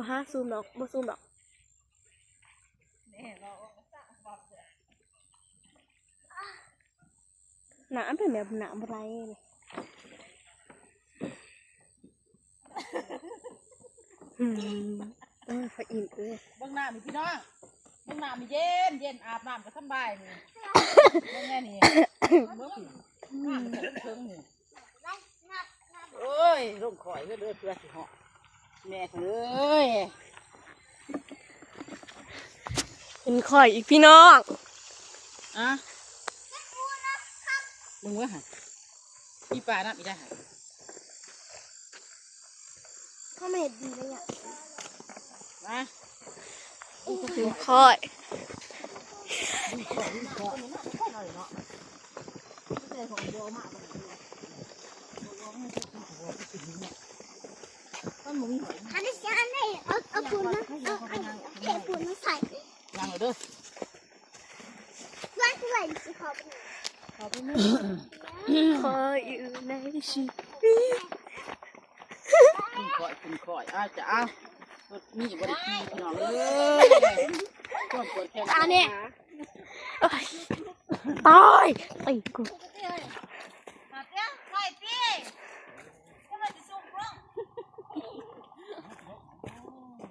ບໍ່ຫາຊູມດອກ ບໍ່ຊູມດອກ. ໜ້າອັນເປັນແບບໜ້າບໍ່ໄດ້ເລີຍ. ອືມ ໂອ້ຍ ຂ້ອຍອີ່ມເອີຍ. ເບິ່ງນ້ຳນີ້ພີ່ນ້ອງ ເບິ່ງນ້ຳນີ້ເຢັນເຢັນ ອາບນ້ຳກໍສຳບາຍນີ້. ເບິ່ງແນ່ນີ້ ເບິ່ງນີ້ ນ້ຳເທິງນີ້. ໂອ້ຍ ລົງຂ້ອຍເດີ ເພື່ອຊິເຫາະ ແມ່ເອີຍ. ເຫັນຂ້ອຍອີກພີ່ນ້ອງ. ອະ ເບິ່ງເບິ່ງຫັ້ນ ມີປານຳອີກໄດ໋ຫັ້ນ. ເຂົາມາເຮັດດີແລ້ວຫຍັງ ມາ ເຫັນຂ້ອຍ. ຄັນຊິອັນນີ້ ເອົາ ເອົາປູນມາ ເອົາ ເອົາເທປູນມາໃສ່ ຍັງເດີ ວ່າຊິໄວ້ຊິເຂົ້າໄປ ເຂົ້າໄປ ຂໍຢູ່ໃນຊີວິດ. ຂຶ້ນຂ້ອຍ ຂຶ້ນข้อย ອາ ຈະເອົາ ລົດນີ້ບໍ່ໄດ້ຂີ່ພີ່ນ້ອງເອີຍ ຄວາມປວດແຂນ ອັນນີ້ ໂອ້ຍ ຕາຍ ຕີກູ.